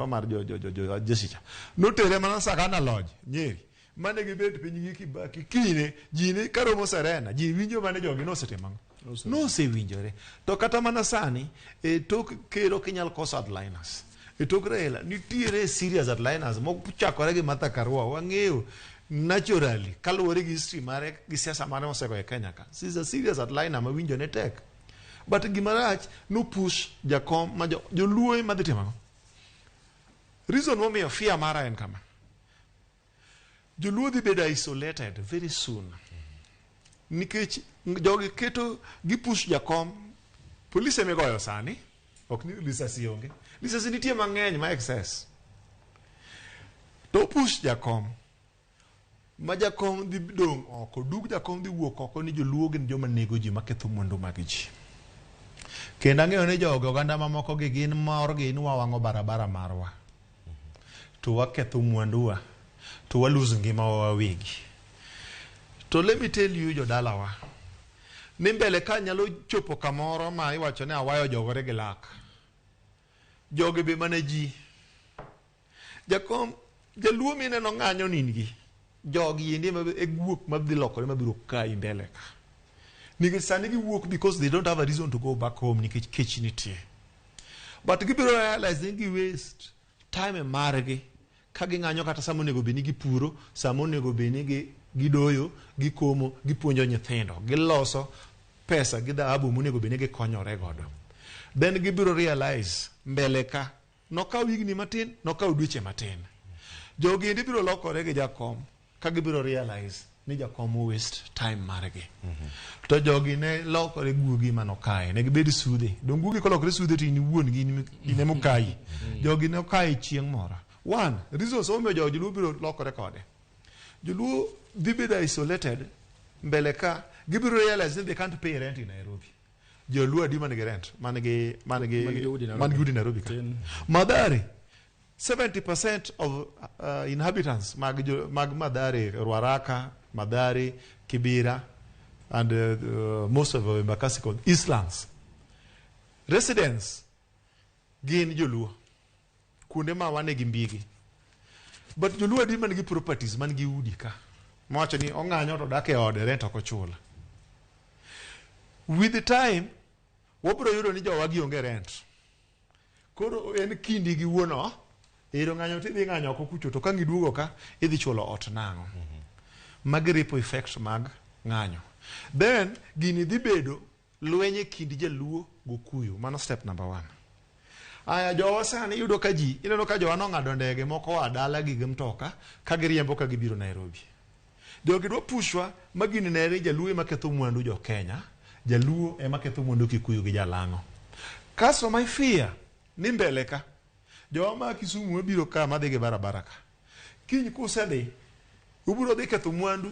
Mar jo jeshi cha notere mana Sagana Lodge, Nyeri, mane gibet piny gi Kibaki. Kinyne ji ne karomo Serena, ji winjo mane jogi nosetimo ang'o, nosewinjore. To kata mana sani e tok ker ok inyal koso hardliners. E tok Raila nitiere serious hardliners mochakore gi Martha Karua. Wang'eyo naturally kaluwore gi history mare gi siasa mare mosego e Kenya ka. She's a serious hardliner ma winjo ne tek. But gima rach no push jakom ma joluo ema dhi timo ang'o? Reason momiyo fear mara en kama. Joluo dhi bedo isolated very soon. Nikech jogi keto gi push jakom, polise migoyo sani ok ni lisasi onge. Lisasi nitie mang'eny ma excess. To push jakom ma jakom dhi dong' oko, dug jakom dhi wuok oko ni joluo gin joma nego ji, maketho mwandu mag ji. Kendo ang'eyo ni jogi oganda mamoko gi gin morgi ni wawang'o barabara marwa. To waketho mwanduwa, to walose ngimawa wawegi. To let me tell you, jodalawa, ni mbele ka nyalo chopo kamoro ma iwacho ni awayo jogore gi lak. Jogi be mana ji. Jakom, jaluo mineno ng'anyo nin gi. Jogi endi ema e guok madhi lokore mabiro kayi mbele ka. Nikech sani giwuok because they don't have a reason to go back home nikech kech nitie. But gibiro realize ni gi waste time margi ka ging'anyo kata sama onego bed ni gipuro, sama onego bed ni gidoyo, gikomo, gipuonjo nyithindo, giloso pesa gi dhahabu monego bed ni gikonyore godo. Then gibiro realize mbele ka nokaw higni matin, nokaw dweche matin. Jogi endi biro lokore gi jakom ka gibiro realize ni jakom waste time margi. To jogi ne lokore guogi manokaye, ne gibed sudhe. Dong guogi kolokore sudhe to in iwuon gi in ema okayi. Jogi ne okaye chieng' moro. One, reasons momiyo joluo biro lokore kode. Joluo dhi bedo isolated mbele ka gibiro realize ni they can't pay rent in Nairobi. Joluo adi man gi rent, man gi Man gi udi Nairobi? Man gi udi Nairobi ka? Tin. Mathare, 70% of inhabitants mag Mathare, Ruaraka, Mathare, Kibera, and most of Embakasi called Eastlands. Residents gin joluo. Kuonde ma wane gi mbigi. But joluo adi man gi properties, man gi udi ka? Mawacho ni ong'anyo to dak e ode, rent ok ochul. With the time, wabiro yudo ni jowa gi onge rent. Koro en kindi gi wuon o, ero ng'anyo tidhi ng'anyo oko kucho to ka giduogo ka idhi chulo ot nang'o? Magi ripple effect mag ng'anyo. Then gini dhi bedo lweny e kind jaluo gokuyu. Mano step number one. Aya, jowa sani iyudo ka ji, ineno ka jowa nong'ado ndege moko oa dala gi mtoka ka giriembo ka gibiro Nairobi. Jogi dwa pushwa ma gini nere jaluo ema ketho mwandu jo Kenya, jaluo ema ketho mwandu Kikuyu gi jalang'o. Kasto my fear ni mbele ka, jowa ma Kisumu mabiro ka madhi gi barabara ka. Kiny kusedhi, ubiro dhi ketho mwandu.